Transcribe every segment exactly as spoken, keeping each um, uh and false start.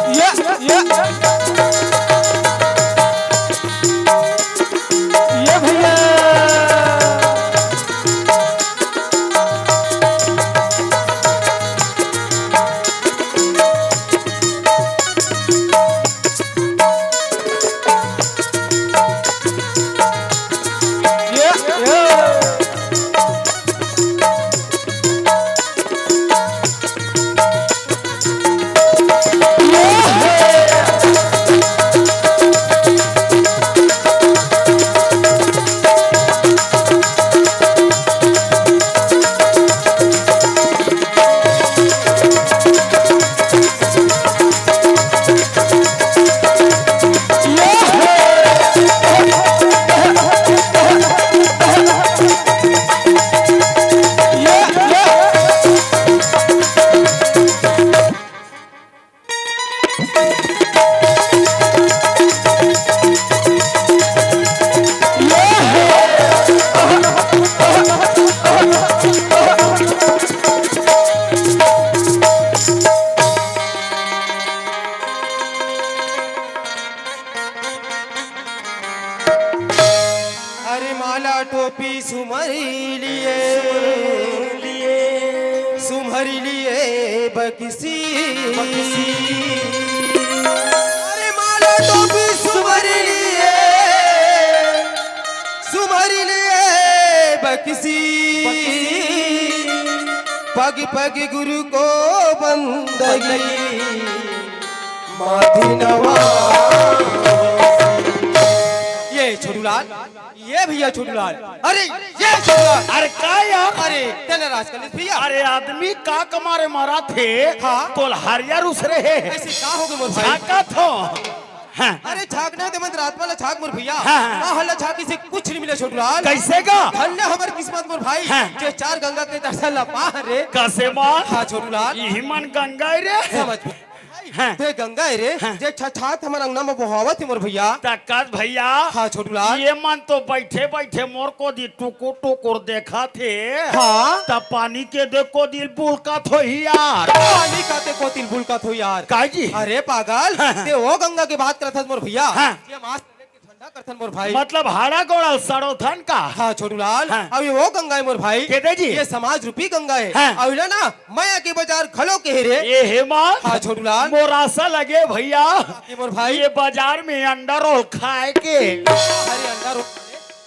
ये, ये, ये भैया। ये, ये। अरे माला टोपी सुमरी लिए, सुमरी लिए बकसी। अरे माला टोपी सुमरी लिए, सुमरी लिए बकसी। पग पग गुरु को बंदगी। माथी नवा। ये छोटूलाल, ये भैया छोटूलाल। अरे, ये छोटूलाल। अरे, का यार? अरे, तेने राज कर लिस भैया। अरे, आदमी का कमारे मरा थे? हाँ। तोल हरियर उसरे हे। ऐसे का हो गए मोर भाई? झाका थो। हाँ। अरे, झाक ना दे, मन रात वाला झाक मोर भैया। हाँ, हाँ। ना हल्ला झाक इसे कुछ नहीं मिले छोटूलाल। कैसे का? धन्य हमर किस्मत मोर भाई। हाँ। जे चार गंगा के दर्शन ला पा रे। कसे मा? हाँ, छोटूलाल। यही मन गंगा हे रे। समझ। हाँ। ते गंगा हे रे, हाँ। जे छछात हमर अंगना में बोहावत हे मोर भैया। तकत भैया। हाँ, छोटूलाल। ये मन तो बैठे बैठे मोर कोती टुकुर टुकुर देखत हे। हाँ। तब पानी के दे कोती ल बुलकत होही यार। पानी का ते कोती ल बुलकत होही यार। का जी? अरे पागल, हाँ, हाँ। ते वो गंगा के बात करत हस मोर भैया। हाँ। ये मास ठंडा करथन मोर भाई। मतलब हाड़ा गोड़ा सड़ोथन का? हाँ, छोटूलाल। हाँ। अब ये वो गंगा हे मोर भाई। के दे जी? ये समाज रूपी गंगा हे। हाँ। अब इला ना मया के बाजार घलो के हे रे। ये हे माँ। हाँ, छोटूलाल। मोर आसा लगे भैया। ये मोर भाई। ये बाजार में अंडा रोल खाए के। अरे अंडा रोल?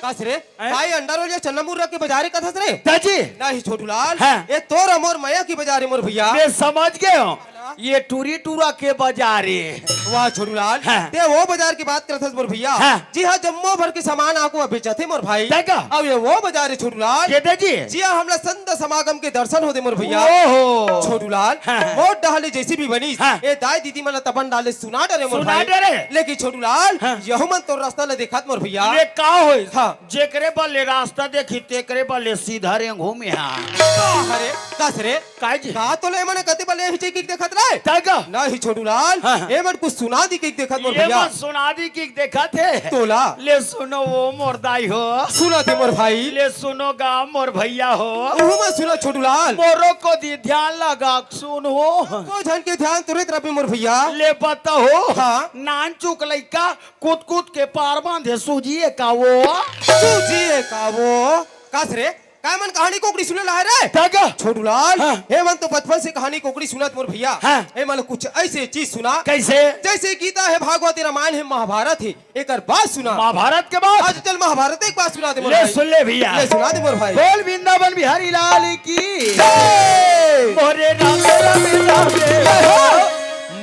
कस रे? हैं? भाई अंडा रोल या चना मुर्रा के बाजार हे कथस रे? दाजी। नहीं छोटूलाल। हाँ। ये तोर मोर मया के बाजार हे मोर भैया। मैं समझ गए हूँ। ये टूरी टूरा के बाजार हे। वाह छोटूलाल, हाँ। ते वो बाजार के बात करत हस मोर भैया। हाँ। जी हाँ, जम्मो भर के सामान आकू बेचत हे मोर भाई। तै का? अब ये वो बाजार हे छोटूलाल। के दे जी? जी हाँ, हमला संत समागम के दर्शन होथे मोर भैया। ओहो। छोटूलाल, हाँ। मोर डहले जैसी भी बनी, हाँ। ए दाई दीदी मन तपन डाले सुना डरे मोर सुना भाई। डरे। लेकिन छोटूलाल, हाँ। यहू मन तोर रास्ता ले देखत मोर भैया। ये का होइस? हाँ। जेकरे बल्ले रास्ता देखी, तेकरे बल्ले सीधा रेंगहूँ में हाँ। का हरे? कस रे? काय जी? का तोला एमन कति बल्ले हिचे की देखत रहे? तै का? नहीं छोटूलाल, हाँ। एमन कुछ सुना दी की देखत मोर ये भैया। मन सुना दी की देखत हे। तोला? ले सुनो वो मोर दाई हो। सुना दे मोर भाई। ले सुनो गा मोर भैया हो। ओहू मन सुना छोटूलाल। मोरो कोती ध्यान लगा सुन हो। को झन के ध्यान तुरंत रबे मोर भैया। ले बताओ। हाँ। नान चुक लइका कूद कूद के पार बांधे सूझी हे का वो? सूझी हे का वो? कस रे? काय मन कहानी कोकड़ी सुने ला हे रे? तक? छोटू लाल, हाँ। हे मन तो बचपन से कहानी कोकड़ी सुनत मोर भैया। हाँ। हे मन कुछ ऐसे चीज सुना। कैसे? जैसे गीता हे, भागवत हे, रामायण हे, महाभारत हे, एकर बात सुना। महाभारत के बात? आज चल महाभारत एक बात सुना दे मोर ले भाई। सुन ले भैया। ले सुना दे मोर भाई। बोल वृंदावन बिहारी लाल की। जय। मोरे राम राम राम। जय हो।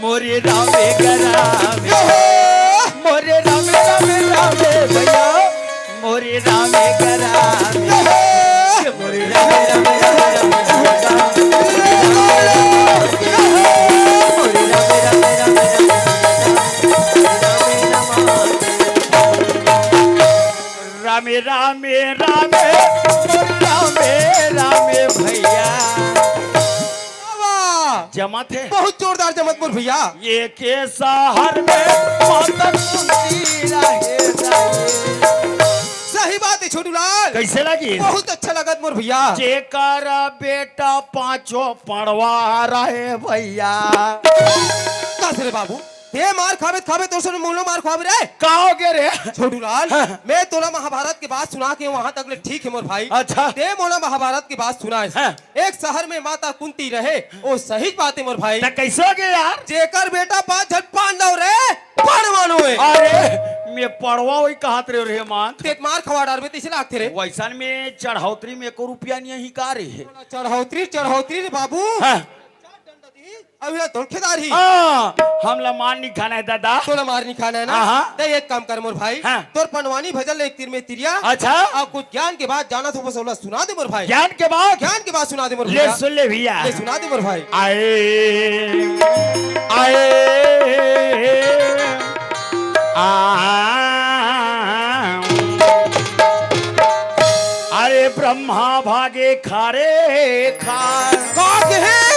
मोरे रामे गरामे। जय हो। मोरे रामे रामे रामे भैया। मोरे रामे गरामे। जय हो। मोरे रामे रामे रामे रामे। मोरे रामे रामे रामे रामे। रामे रामे रामे। मोरे रामे रामे भैया। वाह! जमत हे? बहुत जोरदार जमत मोर भैया। एके सहर में माता कुंती रहे रहे। सही बात हे छोटू लाल। कैसे लगिस? बहुत अच्छा लगत मोर भैया। जेकर बेटा पांचों पड़वा रहे भैया। कस रे बाबू, ते मार खाबे त खाबे, तोर से मुंह लो मार खाबे रे। का हो गे रे? छोटू लाल, हाँ। मैं तोला महाभारत के बात सुना के वहां तक ले ठीक हे मोर भाई। अच्छा। ते मोला महाभारत के बात सुनाए। हाँ। एक सहर में माता कुंती रहे, ओ सही बात हे मोर भाई। त कैसे हो गे यार? जेकर बेटा पांच झन पांडव रहे, पड़वा नो हे। अरे, मैं पड़वा होही कहत रहे रे मान। ते त मार खवा डारबे, तइसे लागथे रे। वैसन में चढ़ौतरी में एको रुपया नइ हे का रे? चढ़ौतरी, चढ़ौतरी रे बाबू। हाँ। अउ ये धोखेदार ही। हाँ, हमला मार नइ खाना हे दादा। तोला मार नइ खाना हे ना? हाँ, हाँ। त एक काम कर मोर भाई। हाँ। तोर पंडवानी भजन ले एक तीर में तिरिया। अच्छा। अउ कुछ ज्ञान के बात जानत हो बस ओला सुना दे मोर भाई। ज्ञान के बात? ज्ञान के बात सुना दे मोर ले भैया। सुन ले भैया। ले सुना दे मोर भाई। आए, आए, आ। अरे ब्रह्मा भागे खारे खार। का कहे?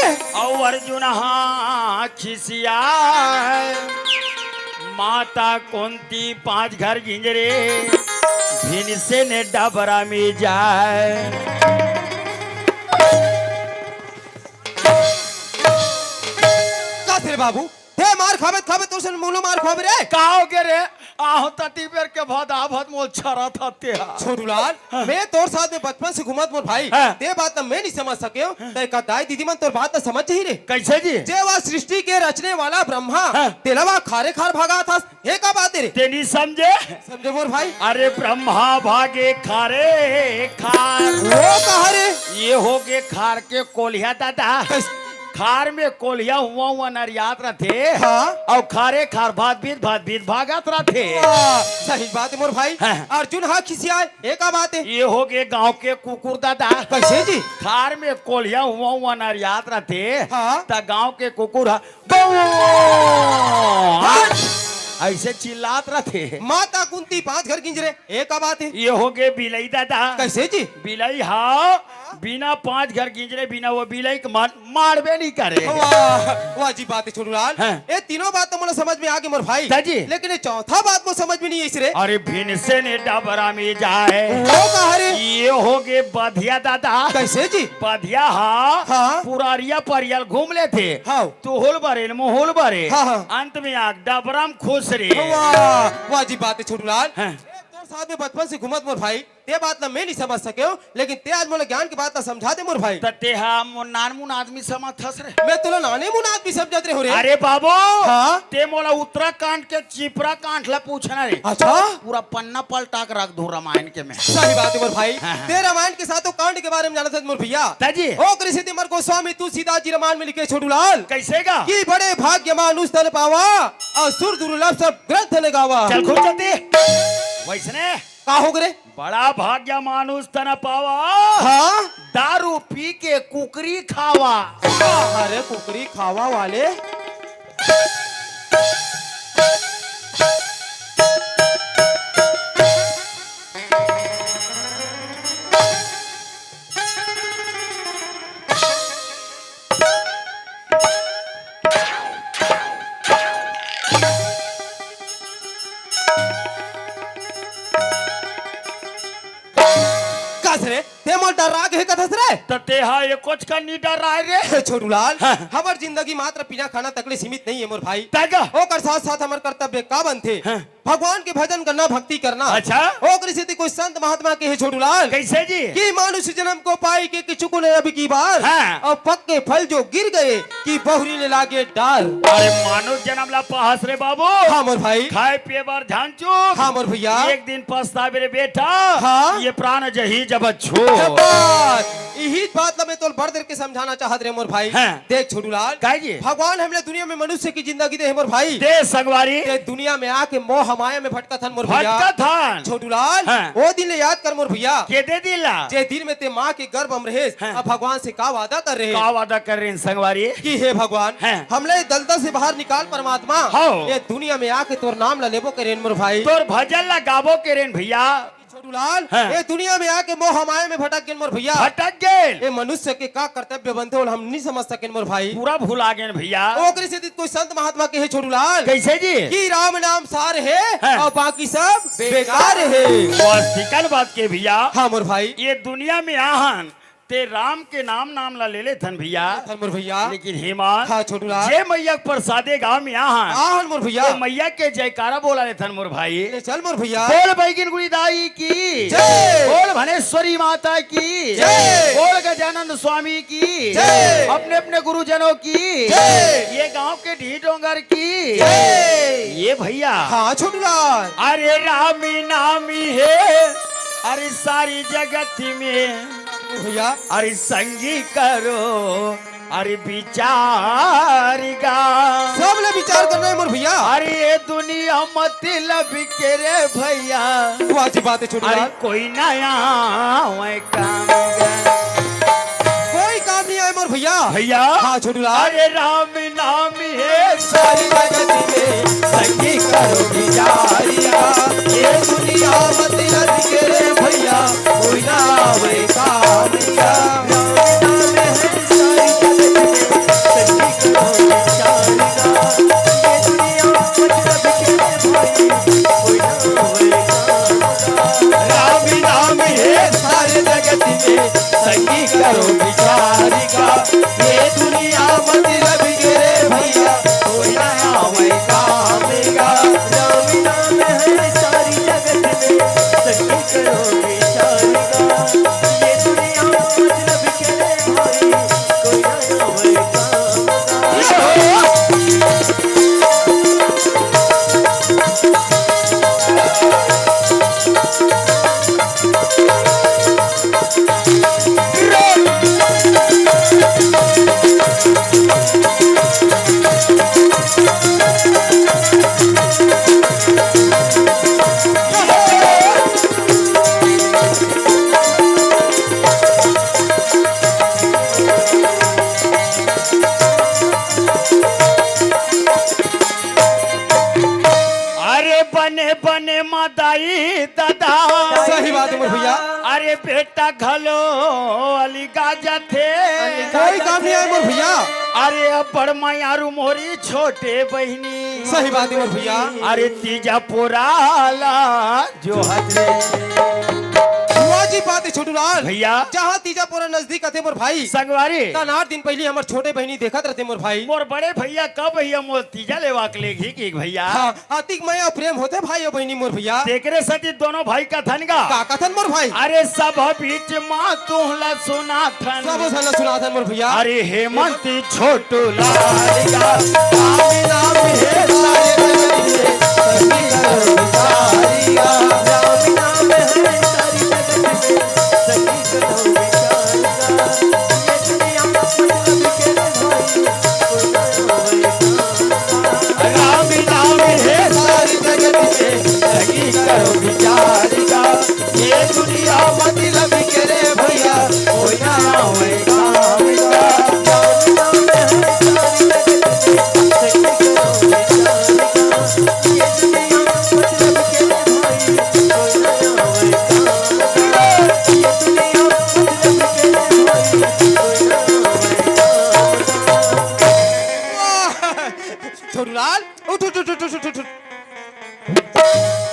अउ अर्जुन हा खिसियाए। माता कुंती पांच घर गिंजरे, भीमसेन डबरा में जाए। कस रे बाबू, ते मार खाबे त खाबे, तोर से मुंह लो मार खाबे रे। का हो गे रे? आहो तती बेर के भदा भद मोल छरा था ते हा। छोटू लाल, हाँ। मैं तोर साथ में बचपन से घूमत मोर भाई, हाँ। ते बात ल मैं नइ समझ सकेंव, हाँ। ते का दाई दीदी मन तोर बात ल समझ जाही रे। कैसे जी? जे वा सृष्टि के रचने वाला ब्रह्मा, हाँ। तेला वा खारे खार भगाथस, ये का बात हे रे? ते नइ समझे? समझे मोर भाई? अरे ब्रह्मा भागे खारे खार। वो कहा रे? ये हो गे खार के कोलिहा दादा। कैस- खार में कोलिहा हुआ हुआ नरियात रथे। हाँ। अउ खारे खार भात बीत भात बीत भागत रथे। हाँ, सही बात हे मोर भाई। हाँ। अर्जुन हा खिसियाए, ये का बात हे? ये हो गे गांव के कुकुर दादा। कैसे जी? खार में कोलिहा हुआ हुआ नरियात रथे। हाँ। त गांव के कुकुर हा गौ! अइसे चिल्लात रथे। माता कुंती पांच घर गिंजरे, ये का बात हे? ये हो गे बिलई दादा। कैसे जी? बिलई हा बिना पांच घर गिंजरे बिना वो बिलई के मन मारबे नइ करे। वाह, वाह जी बात हे छोटू लाल। हाँ। ये तीनों बात तो मोला समझ में आ गे मोर भाई। दाजी। लेकिन ये चौथा बात मोला समझ में नइ आइस रे। अरे भीमसेन डबरा में जाए। वो कहा रे? ये हो गे बधिया दादा। कैसे जी? बधिया हा हाँ। पुरारिया परियल घूम लेथे। हाँ। तुहुल बरे न मुहुल बरे। हाँ, हाँ। अंत में आग डबरा म खुसरे। वाह, वाह जी बात हे छोटू लाल। हाँ। ए, तोर साथ में बचपन से घूमत मोर भाई, ते बात ला मैं नइ समझ सकेंव, लेकिन ते आज मोला ज्ञान के बात ला समझा दे मोर भाई। त ते हा मोर नानमुन आदमी समझथस रे। मैं तोला नानमुन आदमी समझत रहे हों रे। अरे बाबू, हाँ? ते मोला उत्तराखंड के चिपरा कांड ला पूछना रे। अच्छा? पूरा पन्ना पलटा के रख दूं रामायण के मैं। सही बात हे मोर भाई। हाँ, हाँ। ते रामायण के सातों कांड के बारे में जानत हस मोर भैया। दाजी। ओकरे सेती हमर गोस्वामी तुलसीदास जी रामायण में लिखे छोटू लाल। कैसे गा? कि बड़े भाग्य मानुष तन पावा, असुर दुर्लभ सब ग्रंथ न गावा। चल खुद चलते। वैसने का हो गे रे? बड़ा भाग्य मानुष तन पावा। हाँ? दारू पी के कुकरी खावा। अरे कुकरी खावा वाले। कस रे, ते मोला डरा गे हे कथस रे? त तेहा एकोच का नी डर रहा है रे। छोटूलाल, हाँ। हमर जिंदगी मात्र पीना खाना तक ले सीमित नहीं है मोर भाई। तगा? ओकर साथ साथ हमर कर्तव्य का बनथे? हाँ। भगवान के भजन करना, भक्ति करना। अच्छा। ओकरे सेती कोई संत महात्मा कहे छोटूलाल। कैसे जी? कि मानुष जन्म को पाई के किछु गुण अब की बार। हाँ। और पक्के फल जो गिर गए कि बहुरी ने लागे डार। अरे मानुष जन्म ला पाहस रे बाबू। हाँ मोर भाई। खाए पिए बर ध्यान चूक। हाँ मोर भैया। एक दिन पछताबे रे बेटा। हाँ। ये प्राण जही जब छूट। शाबाश। इही बात ला मैं तोल बड़ देर के समझाना चाहत रे मोर भाई। हाँ। देख छोटूलाल। काय जी? भगवान हमला दुनिया में मनुष्य की जिंदगी दे हे मोर भाई। दे संगवारी। ते दुनिया में आके मोह माया में भटकत हन मोर भैया। भटकत हन। छोटूलाल, हाँ। ओ दिन ले याद कर मोर भैया। के दे दिन ला? जे दिन में ते माँ के गर्भ में रहेस, हाँ। अब भगवान से का वादा कर रहे? का वादा कर रहे हैं संगवारी? कि हे भगवान, हाँ। हमला ये दलदल से बाहर निकाल परमात्मा। हाँ। ये दुनिया में आके तोर नाम ला लेबो करेन मोर भाई। तोर भजन ला गाबो करेन भैया। छोटूलाल, हाँ। ये दुनिया में आके मोह माया में भटक गेन मोर भैया। भटक गेन। ये मनुष्य के का कर्तव्य बनथे, ओला हम नहीं समझ सकेन मोर भाई। पूरा भुला गेन भैया। ओकरे सेती कोई संत महात्मा कहे छोटूलाल। कैसे जी? कि राम नाम सार है हाँ। और बाकी सब बेकार है। बस ठिकन बात के भैया। हाँ मोर भाई। ये दुनिया में आहन ते राम के नाम नाम ला ले लेथन भैया। थन मोर भैया। लेकिन हेमंत, हाँ, छोटूलाल। जे मैया के प्रसादे गाँव में आहन, आहन मोर भैया। तो मैया के जयकारा बोला लेथन मोर भाई। ले चल मोर भैया। बोल बैगिन गुड़ी दाई की जय। बोल भनेश्वरी माता की जय। बोल गजानंद स्वामी की जय। अपने अपने गुरुजनों की जय। ये गांव के ढी डोंगर की जय। ये भैया। हाँ छोटूलाल। अरे रामी नामी है अरे सारी जगत में भैया। अरे संगी करो अरे विचारिगा। सब ले विचार करना है मोर भैया। अरे ये दुनिया मतलब के रे भैया। वाह जी बात है छोटूलाल। अरे कोई नया वै काम गा। कोई काम नहीं आए मोर भैया। भैया। हाँ छोटूलाल। अरे राम नाम है सारी जगत में संगी करो विचारिया। ये दुनिया मतलब के रे भैया कोई ना आवे काम का। राम नाम है सारी जगत में संगी करो विचारिया। ये दुनिया मतलब के रे भाई कोई ना आवे काम का। राम नाम है सारे जगत में संगी करो विचारिका। ये दुनिया मतलब के रे भैया कोई ना आवे काम का। राम नाम है सारी जगत में संगी करो विचारिका। ये दुनिया मतलब के रे भाई कोई ना आवे काम का। अरे बने बने मदाई दादा। सही बात है मोर भैया। अरे बेटा घलो अली गाजथे। कोई काम नहीं आए मोर भैया। अरे बड़ मयारू मोरी छोटे बहिनी। सही बात है मोर भैया। अरे तीजा पोराला जो हथे। वाह जी बात है छोटूलाल। भैया। जहाँ तीजा पोरा नजदीक आथे मोर भाई। संगवारी। त नार दिन पहली हमर छोटे बहिनी देखत रहते मोर भाई। मोर बड़े भैया कब भैया मोर तीजा लेवा के लेगही कि भैया। हाँ, अतिक मया प्रेम होथे भाई अउ बहिनी मोर भैया। तेकरे सेती दोनों भाई कथन गा। का कथन मोर भाई? अरे सब बीच मा तुहला सुनाथन। सब झन ला सुनाथन मोर भैया। अरे हेमंत छोटू लाल का नाम नाम हे सारे जगत में, संगी करो विचारिया। राम नाम है सारी जगत में, संगी करो विचारिया। ये दुनिया मतलब के रे भाई, कोई ना होए काम का। राम नाम है सारी जगत में, संगी करो विचारिया। ये दुनिया मतलब के रे भैया, कोई ना होए काम का। राम नाम है सारी जगत में, संगी करो विचारिया। ये दुनिया मतलब के रे भाई, कोई ना होए काम का। ये दुनिया मतलब के रे भाई, कोई ना होए काम का। वाह! छोटूलाल, उठ, उठ, उठ।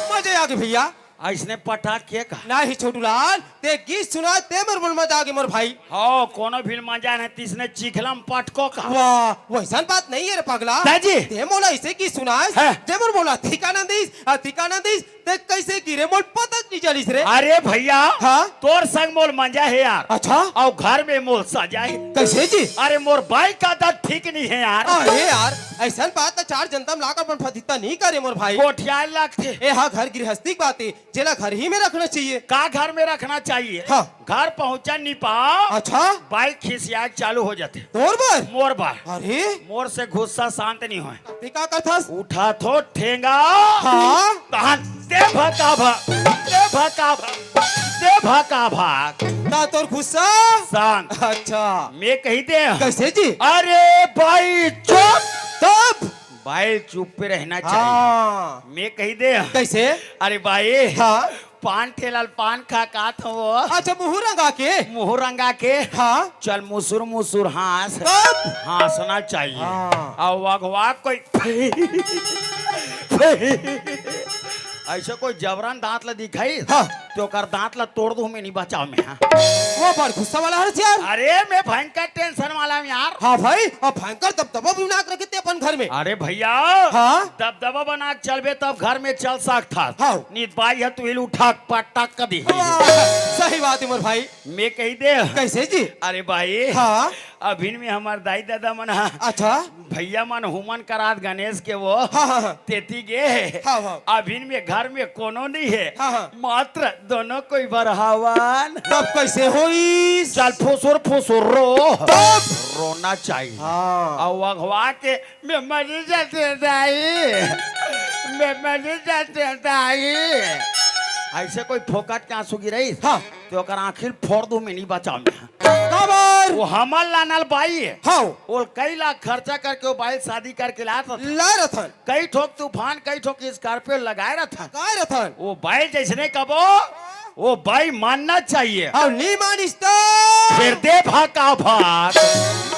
मजे आ गए भैया। अइसने पटक के का? नहीं छोटू लाल, ते गीत सुना, ते मोर मन मजा आगे मोर भाई। हो, कोनो भी मजा नहीं, तिसने चिखला में पटको का? वाह, वइसन बात नहीं है रे पगला। दाजी। ते मोला अइसे गीत सुनाइस, हैं? ते मोर मोला अधिक आनंद दिस, अधिक आनंद दिस, ते कइसे गिरे मोर पता नहीं चलिस रे। अरे भैया, हाँ? तोर संग मोर मजा है यार। अच्छा? अउ घर में मोर सजा है। कइसे जी? अरे मोर बाई का आदत ठीक नहीं है यार। अरे यार, अइसन बात त चार जनता में लाकर अपन फतिता नहीं करे मोर भाई। गोठियाए लगथे। ए हा घर गृहस्थी के बात है, जेला घर ही में रखना चाहिए। का घर में रखना चाहिए? हाँ। घर पहुंचा नहीं पाओ। अच्छा। बाई खिसिया के चालू हो जाथे। तोर बर? मोर बर। अरे। मोर से गुस्सा शांत नहीं होय। ते का करथस? उठाथों ठेंगा। हाँ। तहन दे भका भक, दे भका भक, दे भका भक। ता तोर गुस्सा? शांत। अच्छा। मैं कही दे। कइसे जी? अरे बाई चुप। तब? बाई चुप पे रहना चाहिए। हाँ। मैं कही दे। कइसे? अरे बाई। हाँ। पान ठेला ल पान खा कात हो वो। अच्छा, मुहूं रंगा के? मुहूं रंगा के। हाँ। चल मुसुर मुसुर हाँस। तब? हाँसना चाहिए। हाँ। अउ अगवा कोई अइसे कोई जबरन दांत ल दिखाइस, हाँ। त ओकर दांत ल तोड़ दूं मैं, नहीं बचाव मैं, हाँ। वो बड़ गुस्सा वाला हरस यार। अरे, मैं भयंकर tension वाला हूँ यार। हाँ भाई, अब भयंकर दबदबा बना के रखे ते अपन घर में। अरे भैया, हाँ। दबदबा बना के चलबे तब घर में चल सकथस। हाँ। नहीं त बाई ह तुही ल उठा के पटक दिही। वाह, सही बात है मोर भाई। मैं कही दे। कइसे जी? अरे बाई, हाँ। अभिन में हमर दाई ददा मन ह, अच्छा। भैया मन हुमन करात गणेश के वो, हाँ, हाँ, हाँ। तेती गे हे। हाँ, हाँ। अभिन में घर में कोनो नहीं है। हाँ, हाँ। मात्र दोनों कोई बर हवन। तब कइसे होइस? चल फुसुर फुसुर रो। तब? रोना चाहिए। हाँ। अउ अगवा के मैं मरी जाते दाई, मैं मरी जाते दाई। अइसे कोई फोकट के आंसू गिरइस, हाँ। त ओकर आँखी ल फोड़ दूं मैं, नहीं बचाव मैं। काबर? वो हमर लानल बाई हे। हाँ। वो कई लाख खर्चा करके वो बाई ल शादी करके लात रथन। लाय रथन। कई ठोक तूफान, कई ठोक Scorpio लगाए रथन। लगाए रथन। वो बाई ल जइसने कबो, वो बाई मानना चाहिए। अउ नहीं मानिस त? फेर दे भका भक।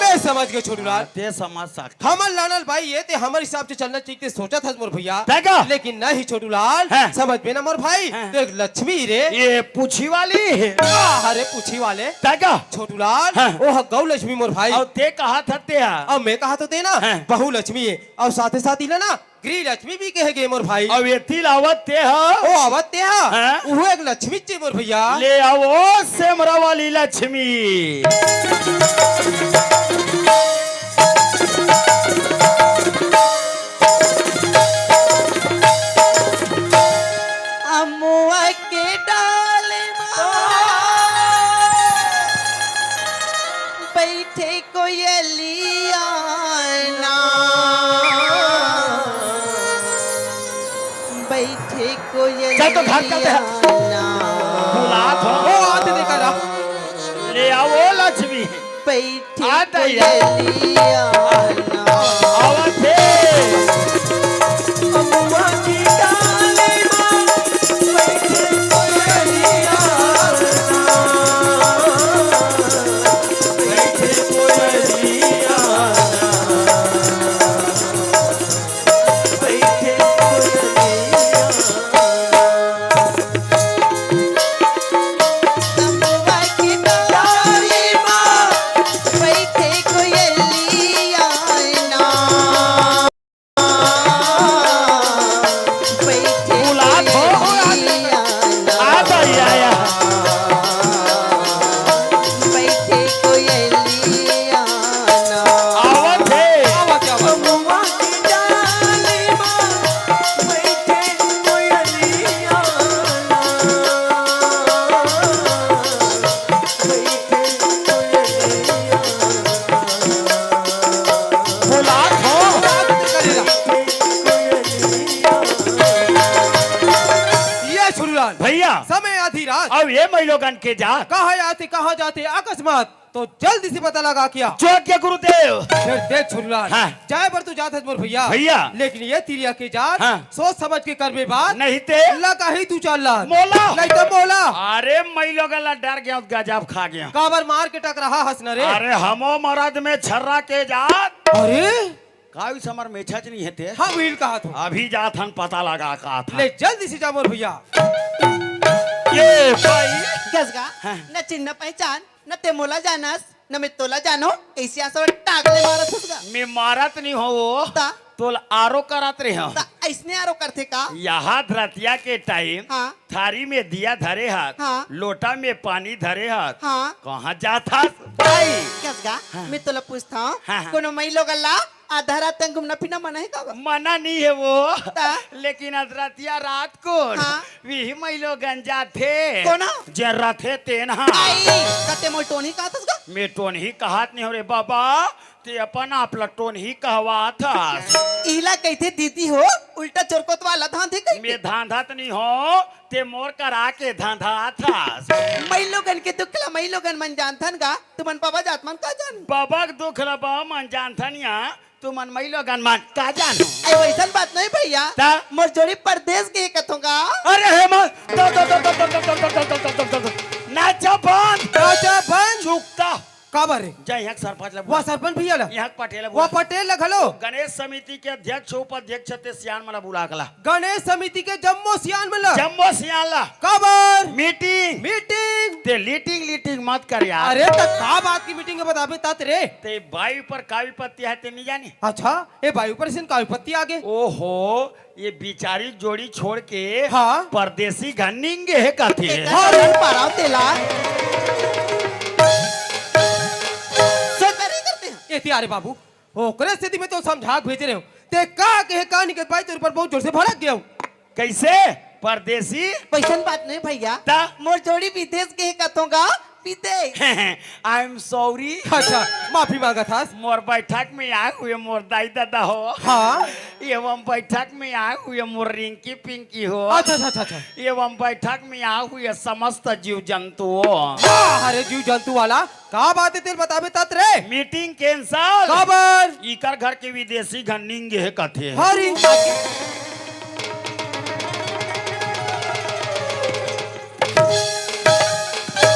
मैं समझ गेंव छोटू लाल। ते समझ सकत। हमर लानल बाई ए, ते हमर हिसाब से चलना चाहिए, ते सोचत हस मोर भैया। तय का? लेकिन नहीं छोटू लाल, हाँ। समझबे ना मोर भाई, हाँ। त एक लक्ष्मी रे। ये पूछी वाली हे। अरे पूछी वाले। तय का? छोटू लाल, हाँ। ओ ह गौ लक्ष्मी मोर भाई। अउ ते कहत हस ते हा। अउ मैं कहत हों ते ना, हाँ। बहू लक्ष्मी हे। अउ साथे साथ इला ना गृह लक्ष्मी भी कहे गे मोर भाई। अउ एती ल आवत ते हा। ओ आवत ते हा। हाँ। उहू एक लक्ष्मी चे मोर भैया। ले आवो सेमरा वाली लक्ष्मी। अमुआ के डाल मा बइठे कोयलिया ना। बइठे कोयलिया चल तो घाट करते हैं। ना। बुलात हो। ओ, आते देखा ना। ले आवो लक्ष्मी। बइठे आ दैया। कोयलिया ना। आवत हे। अमुआ की डाली मा बइठे कोयलिया ना। बइठे कोयलिया ना। बइठे कोयलिया ना। अमुआ की डाली मा बइठे कोयलिया ना। बइठे बुलात हो, हो, आ, कोयलिया ना। आ, आ, आ, आ। बइठे कोयलिया ना। आवत हे। आवत हे, आवत हे। अमुआ की डाली मा बइठे कोयलिया ना। बइठे कोयलिया ना। बुलात हो। ये छोटू लाल। भैया। समय आधी रात। अब ये महिलोगन के जात। कहाँ आते, कहाँ जाते अकस्मात। तो जल्दी से पता लगा के आ। जो आज्ञा गुरुदेव। फेर देख छोटू लाल। हाँ। जाए बर तू जात हस मोर भैया। भैया। लेकिन ये तिरिया के जात, हाँ। सोच समझ के करबे बात। नहीं ते। लगा ही तू चाल ला। मोला। नहीं तो मोला। अरे, मैं लोगन ला डर गेंव, गजब खा गेंव। काबर मार के टकराहा हस न रे। अरे, हमो मरद में छर्रा के जात। अरे। का भी समर में छच नहीं हे ते। हाँ, उही ल कहत हों। अभी जात हन पता लगा का था। ले, जल्दी से जा मोर भैया। ये भाई। कस गा? हाँ। न चिन्ह पहचान, न ते मोला जानस, न मैं तोला जानो, कइसे असन टांग ले मारत हस गा? मैं मारत नहीं हो वो। ता? तोला आरो करत रहे हो। ता अइसने आरो करथे का? यहाँ धरतिया के टाइम हाँ। थारी में दिया धरे हस, हाँ। लोटा में पानी धरे हस। हाँ। कहाँ जात हस भाई? कस गा? हाँ। मैं तोला पूछत हंव, हाँ, हाँ। कोनो मई लोगन ला आधा रात तक घूमना फिरना मना हे का? मना नहीं हे वो। ता? लेकिन अधरतिया रात को हाँ। विही मई लोगन जाथे। कोना? जे रथे तेन हा। आई, कते मोर टोनही कहत हस का? मैं टोनही कहत नहीं हो रे बाबा, ते अपन आप ला टोनही कहवात हस। इला कहिथे दीदी हो, उल्टा चोरकोत वाला धांधे कहिथे। मैं धांधत नहीं हो, ते मोर करा के धांधत हस। मई लोगन के दुख ला मई लोगन मन जानथन गा, तुमन बाबा जात मन का जान? बाबा के दुख ला बाबा मन जानथन या, तुमन मई लोगन मन का जान? ए, वइसन बात नहीं भैया। ता? मोर जोड़ी परदेस गे कथों गा। अरे हे मन, तो, तो, ना जबान। ना जबान। चुकता। काबर रे? जा यहाँ के सरपंच ला वो बुला। सरपंच भैया ला? यहाँ के पटेल ला वो बुला। पटेल ला घलो? गणेश समिति के अध्यक्ष, उपाध्यक्ष ते सियान मन ला बुला के ला। गणेश समिति के जम्मो सियान मन ला? जम्मो सियान ला। काबर? मीटिंग। मीटिंग? ते लीटिंग, लीटिंग मत कर यार। अरे, त का बात की मीटिंग हे बताबे तात रे? ते बाई ऊपर का विपत्ति हे ते नहीं जानी? अच्छा, ए बाई ऊपर अइसन का विपत्ति आगे? ओहो, ये बिचारी जोड़ी छोड़ के हाँ। परदेसी घर निंगे हे कथे। एकर हाँ। घर पाराव तेला। सोच कर ही करते हैं। ए तिया रे बाबू, ओकरे सेती मैं तो समझा के भेजे रहे हूँ। ते का कहे का नहीं कहे पाई, तोर ऊपर बहुत जोर से भड़क गया हूँ। कइसे? परदेसी? वइसन बात नहीं भैया। ता? मोर जोड़ी विदेस गे कथों गा, विदेस। I am sorry। अच्छा, माफी मांगत हस। मोर बैठक में आए हुए मोर दाई दादा हो। हाँ। एवं बैठक में आए हुए मोर रिंकी पिंकी हो। अच्छा, अच्छा, अच्छा, अच्छा। एवं बैठक में आए हुए समस्त जीव जंतु हो। वाह, अरे जीव जंतु वाला, का बात हे तेला बताबे तात रे? Meeting cancel. काबर? इकर घर के विदेसी घर निंगे हे कथे। हरी।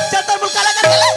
चल, तोर मुल्का लगा चले।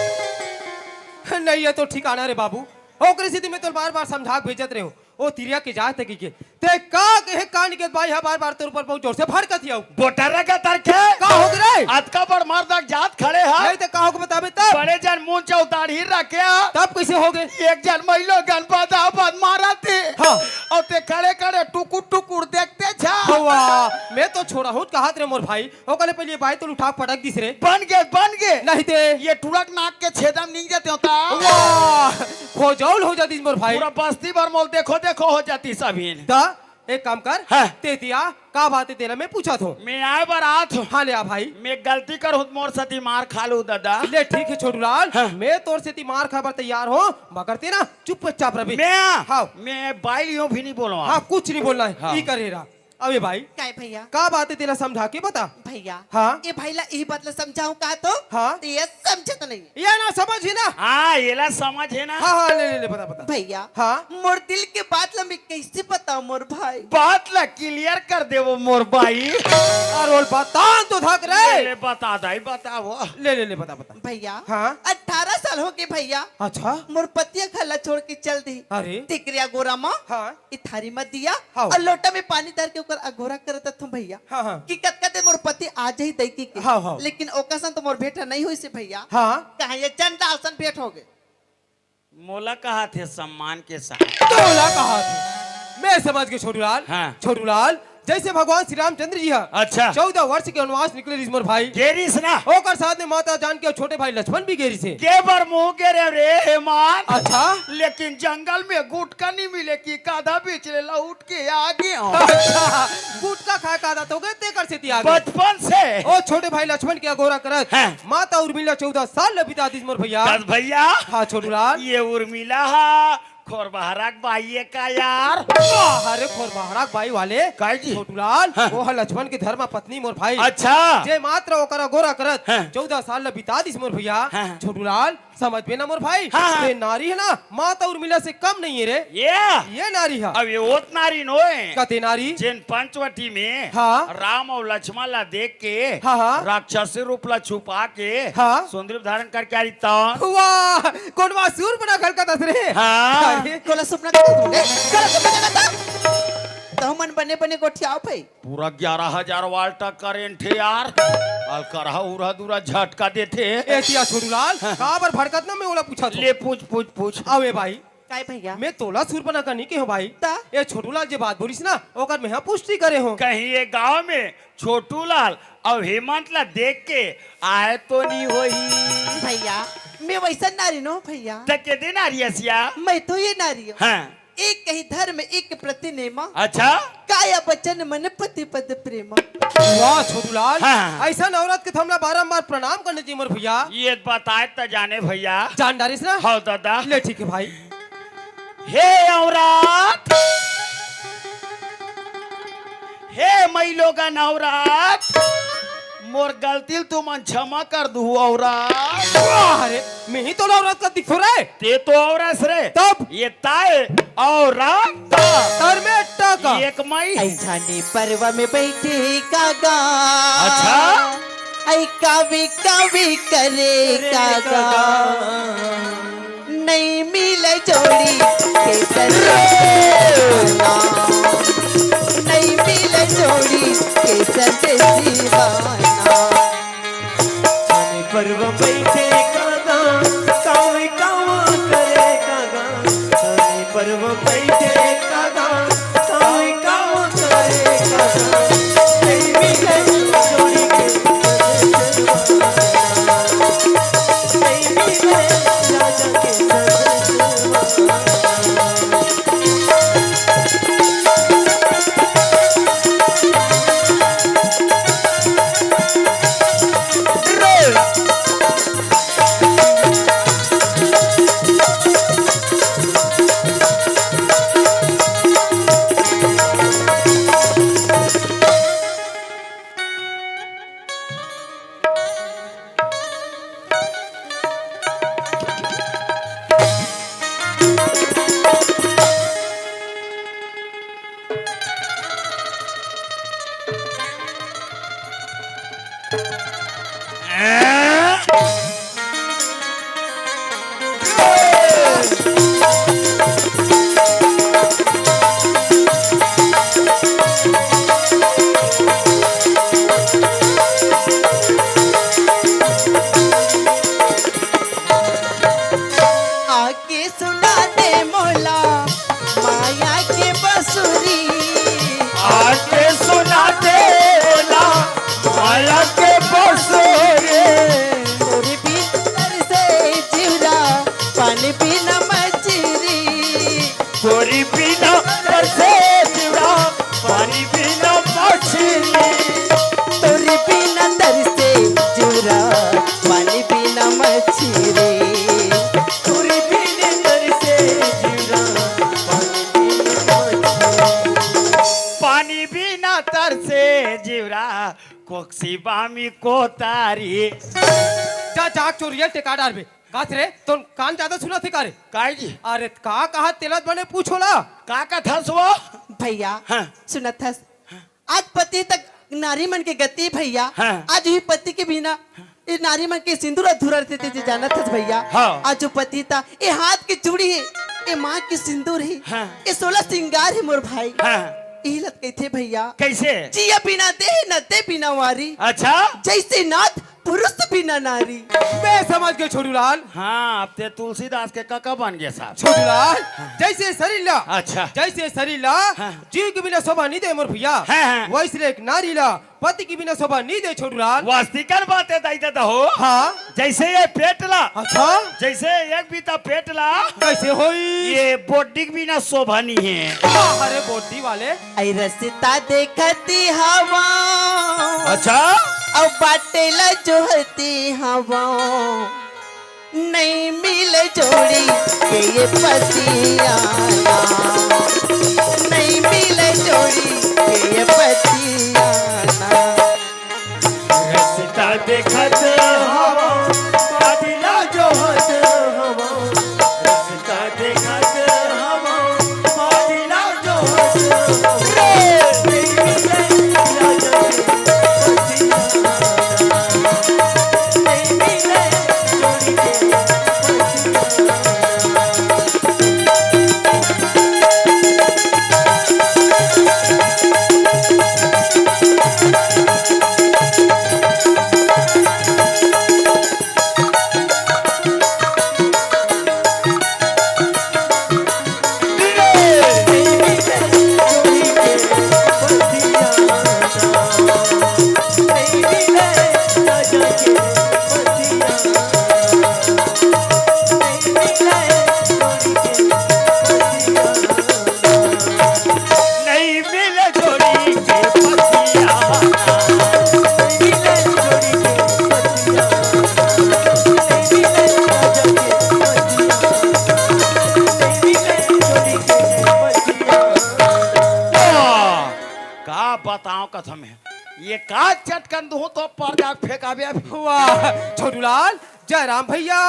नहीं, ए तो ठिकाना रे बाबू। ओकरे सेती मैं तोला बार-बार समझा के भेजत रहे हूँ। ओ तिरिया के जात हे कि के। ते का कहे का नहीं कहे बाई हा बार-बार तोर ऊपर बहुत जोर से भड़कत हव। बोटर रखा तर के। का हो गे रे? अतका बड़ मर्द के जात खड़े हा। नहीं ते का हो गे बताबे तब। बड़े जन मुंह चौताड़ी रखे हा। तब कइसे हो गे? एक जन मई लोगन बदा बद मारत हे। हाँ। अउ ते खड़े खड़े टुकुर टुकुर देखते छा। हवा, मैं तो छोड़ा हूँ कहत रे मोर भाई। ओकर ले पहिली बाई तोला उठा के पटक दिस रे। बन गे, बन गे। नहीं ते। ये टुरक नाक के छेदा म निंग जाते होता। वाह, खोजौल हो जातिस मोर भाई। पूरा बस्ती भर मोला देखो, देखो हो जातिस अभी। त एक काम कर, हाँ। ते तिया, का बात हे तेला मैं पूछत हूँ। मैं आए बर आत हूँ। हाँ, ले आ भाई। मैं गलती करहूँ त मोर सेती मार खा लू दादा। ले ठीक हे छोटूलाल, हाँ। मैं तोर सेती मार खाए बर तैयार हूँ, मगर ते ना चुपचाप रबे। मैं? हाँ। मैं बाई ल यूं भी नहीं बोलूँ। हाँ, कुछ नहीं बोलना हे। हाँ। ई करे रहा। अबे भाई, काय भैया? का बात हे तेला समझा के बता। भैया, हाँ? ए भाई ला इही बात ला समझाऊं का तो? हाँ? ते ये समझत नहीं। ये ना समझ हे ना? हाँ, एला समझ हे ना? हाँ, हाँ, ले, ले, ले, बता, बता। भैया, हाँ? मोर दिल के बात ला मैं कइसे बताऊं मोर भाई? बात ला clear कर देवो मोर बाई। अरे बोल, बता तो धक रे। ले, ले, बता दाई, बताओ। ले, ले, ले, बता, बता। भैया, हाँ? अठारह साल हो गे भैया। अच्छा? मोर पति ह घर ला छोड़ के चल दी। अरे? तेकरे अगोरा म हाँ। ए थारी म दिया हाँ। अउ लोटा में पानी धर के ओकर अगोरा करत हूँ भैया। हाँ, हाँ। कि कतका दिन मोर पति आ जाही दई के। हाँ, हाँ। लेकिन ओकर सन तो मोर भेंट नहीं होइस हे भैया। हाँ। कहाँ ये चंडाल सन भेंट हो गे। मोला कहाथे सम्मान के साथ। तोला कहाथे। मैं समझ गे छोटूलाल। हाँ। छोटूलाल, जइसे भगवान श्री रामचंद्र जी ह अच्छा। चौदह वर्ष के वनवास निकले रिहिस मोर भाई। गे रिहिस ना। ओकर साथ में माता जानकी अउ छोटे भाई लक्ष्मण भी गे रिहिस हे। के बर मुँह गे रेहेंव रे हेमान। अच्छा। लेकिन जंगल में गुटका नहीं मिले कि कादा बीच ले लहुट के आ गेंव। अच्छा, गुटका खाए का आदत हो गे, तेकर सेती आ गे। बचपन से। ओ छोटे भाई लक्ष्मण के अगोरा करत। हाँ। माता उर्मिला चौदह साल ल बिता दिस मोर भैया। दस भैया। हाँ छोटूलाल। ये उर्मिला हा खोरबहरा के बाई ए का यार? वाह, अरे खोरबहरा के बाई वाले। काय जी? छोटूलाल, हाँ। वो ह लक्ष्मण के धर्म पत्नी मोर भाई। अच्छा। जे मात्र ओकर अगोरा करत हाँ। चौदह साल ल बिता दिस मोर भैया। हाँ, हाँ। छोटूलाल, समझबे ना मोर भाई, हाँ, हाँ। ये नारी हे ना, माता उर्मिला से कम नहीं हे रे। ये? ये नारी हे। अब ये ओत नारी नोहे। कते नारी? जेन पंचवटी में हाँ। राम अउ लक्ष्मण ला देख के हाँ, हाँ। राक्षसी रूप ला छुपा के हाँ। सुंदरी धारण करके आ रही तौन। वाह, कोन वा सूर बना घलकत अस रे? हाँ। अरे। कोला सुपना का तो, ए, कोला सुपना का तो। हमन बने बने गोठियाओ भाई। पूरा ग्यारह हजार वाल्ट का करंट हे यार। अलकरहा उरा दुरा झटका देथे। ए तिया छोटूलाल, हाँ। काबर भड़कत ना, मैं ओला पूछत हूँ। ले पूछ, पूछ, पूछ। अबे भाई, काय भैया? मैं तोला सुरपनखा नहीं कहे हूँ भाई। त? ए छोटूलाल जे बात बोलिस ना, ओकर मैं हा पुष्टि करे हूँ। कहीं ये गांव में छोटूलाल अउ हेमंत ला देख के आए तो नहीं होही। भैया, मैं वैसा नारी नो भैया। त के दे नारी असिया? मैं तो ये नारी हूँ। हाँ। एक कही धर्म, एक प्रति नेमा। अच्छा। काया वचन मन पति पद प्रेमा। वाह छोटूलाल, हाँ। ऐसा औरत के त हमला बारंबार प्रणाम करने जी मोर भैया। ये बताए त जाने भैया। जान डारिस ना? हाँ दादा। ले ठीक है भाई। हे औरत, हे मई लोगन औरत, मोर गलती ल तुमन क्षमा कर दू औरत। वाह रे, मैं ही तो औरत का दिखो रे। ते तो औरत रे। तब? ये ताए औरत। तर में टका। एक मई। ऐ छानी पर्व में बैठे कागा। अच्छा। ऐ कावी कावी करे कागा। नहीं मिले जोड़ी के संदेश दीवाना। नहीं मिले जोड़ी के संदेश दीवाना। छानी पर्व बैठे कागा, कावे कावा करे कागा। छानी पर्व बैठे कागा, कावे कावा करे कागा। नहीं मिले जोड़ी के संदेश दीवाना। आके सुना दे मोला माया के बसुरी। आके सुना दे मोला माया के बसुरी। तोरे बिन तरसे जिउरा, पानी बिना मछरी। तोरे बिना तरसे जिउरा, पानी बिना मछरी। तोरे बिना तरसे जिउरा, पानी बिना मछरी। तोरे बिना तरसे जिउरा, पानी बिना मछरी। पानी बिना तरसे जिउरा, कोकसी बामी कोतारी। जा, जाग चोरिया टेका डारबे। कास रे, तोन कान जादा सुनत हे का रे? काय जी? अरे का कहा तेला बने पूछो ला। का कथस वो? भैया, हाँ। सुनत हस? आज पति तक नारी मन के गति भैया, हाँ। आज भी पति के बिना ये नारी मन के सिंदूर अधूरा रहते थे, जे जानत हस भैया। हाँ। आज जो पति ता ये हाथ के चूड़ी है, ये माँ के सिंदूर है, हाँ। ये सोलह सिंगार है मोर भाई। हाँ। यही लत कहते भैया। कैसे? जिया बिना देह न दे बिना वारी। अच्छा। जैसे नाथ पुरुष बिना नारी। मैं समझ गए छोटूलाल। हाँ, अब ते तुलसीदास के कका बन गए साहब। छोटूलाल, हाँ। जैसे शरीर ला, अच्छा। जैसे शरीर ला, हाँ। जीव के बिना शोभा नहीं दे मोर भैया। हाँ, हाँ। वैसे एक नारी ला पति के बिना शोभा नहीं दे छोटूलाल। वास्तविकन बात है दाई दादा हो। हाँ। जैसे ये पेट ला, अच्छा। जैसे एक बीता पेट ला, कैसे होई? ये बोड्डी के बिना शोभा नहीं है। वाह, अरे बोड्डी वाले। ऐ रस्ता देखती हवा। अच्छा। अब बाटे ला जोहती हवा। नहीं मिले जोड़ी के ये पतियाना। नहीं मिले जोड़ी के ये पतियाना। रस्ता देखत हवा, बाटे ला जोहत हवा। रस्ता देखत हवा, बाटे ला जोहत हवा। रे! का चटकन दूं तो पर जा फेंकाबे अभी। वाह छोटूलाल, जयराम भैया।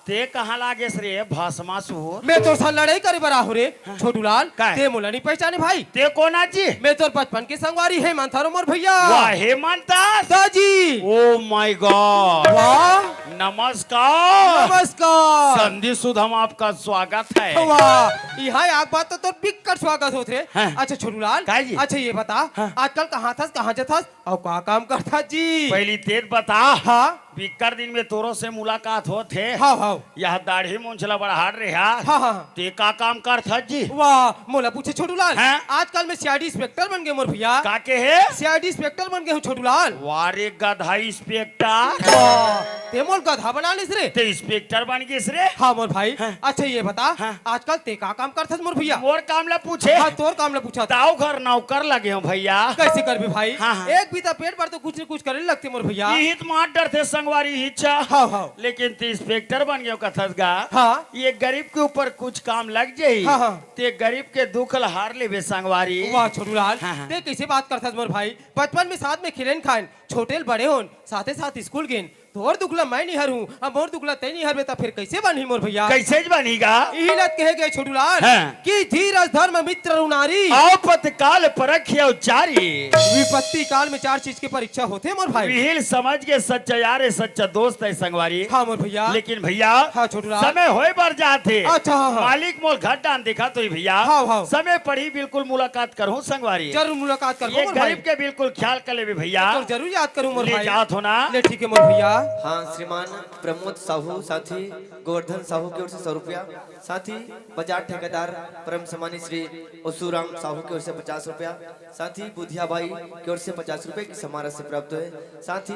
ते कहाँ लागेस रे भस्मासुर? मैं तोर साथ लड़ाई करे बर आहूं रे। छोटूलाल, काय? ते मोला नहीं पहचाने भाई। ते कोन आजी? मैं तोर बचपन के संगवारी हेमंत हरो मोर भैया। वाह हेमंत। दाजी। Oh my God। वाह। नमस्कार। नमस्कार। संधि सुधम आपका स्वागत है। वाह, इहाँ आके बात तो तोर बिक्कट स्वागत होत रे। हाँ। अच्छा छोटूलाल, काय जी? अच्छा ये बता, हाँ। आजकल कहाँ थस, कहाँ जथस, अउ का काम करथस जी? पहली तेत बता। हाँ। बिक्कट दिन में तोरो से मुलाकात होत हे। हाँ, हाँ। यह दाढ़ी मूंछ ला बढ़ात रहे हा। हाँ, हाँ। ते का काम करथस जी? वाह, मोला पूछे छोटूलाल। हाँ? आजकल मैं सीआईडी इंस्पेक्टर बन गे मोर भैया। का के हे? सीआईडी इंस्पेक्टर बन गे हूँ छोटूलाल। वाह रे गधा इंस्पेक्टर। वाह, ते मोल गधा बना लिस रे। ते इंस्पेक्टर बन गिस रे। हाँ मोर भाई। हाँ। अच्छा ये बता, हाँ। आजकल ते का काम करथस मोर भैया? मोर काम ला पूछे। हाँ, तोर काम ला पूछा था। ताऊ घर नौकर लगे हूँ भैया। कैसे करबे भाई? हाँ, हाँ। एक बीता पेट बर तो कुछ न कुछ करे लगथे मोर भैया। इही त मार डरथे संगवारी इच्छा। हाँ, हाँ। लेकिन ते इंस्पेक्टर बन गयो कथस गा। हाँ। ये गरीब के ऊपर कुछ काम लग जाही। हाँ, हाँ। ते गरीब के दुख ल हार लेबे संगवारी। वाह छोटूलाल, हाँ, हाँ। ते कैसे बात करथस मोर भाई? बचपन में साथ में खेलेन खाएन, छोटे ल बड़े होन, साथे साथ स्कूल गेन। तोर दुख ल मैं नहीं हरूं, अब मोर दुख ल तै नहीं हरबे, त फिर कैसे बनही मोर भैया? कैसे बनही गा? इही ल त कहे गए छोटूलाल हाँ। कि धीरज धर्म मित्र अरु नारी। आपत काल परखिया चारी। विपत्ति काल में चार चीज के परीक्षा होथे मोर भाई। विहिल समझ के सच्चा यार है, सच्चा दोस्त है संगवारी। हाँ मोर भैया। लेकिन भैया हाँ छोटूलाल। समय होए बर जात हे। अच्छा हाँ, हाँ। मालिक मोल घर डान दिखा तो ही भैया। हाँ, हाँ। समय पड़ी बिल्कुल मुलाकात करहूँ संगवारी। जरूर मुलाकात करहूँ ये मोर भाई। गरीब के बिल्कुल ख्याल कर लेबे भैया। तो जरूर याद करूँ मोर ले भाई। जात हो ना। ले ठीक है मोर भैया। हाँ श्रीमान प्रमोद साहू साथी गोवर्धन साहू की ओर से सौ रुपया, साथी बाजार ठेकेदार परम सम्मानित श्री ओसूराम साहू की ओर से पचास रुपया, साथी बुधिया भाई की ओर से पचास रुपये की समारोह से प्राप्त हुए, साथी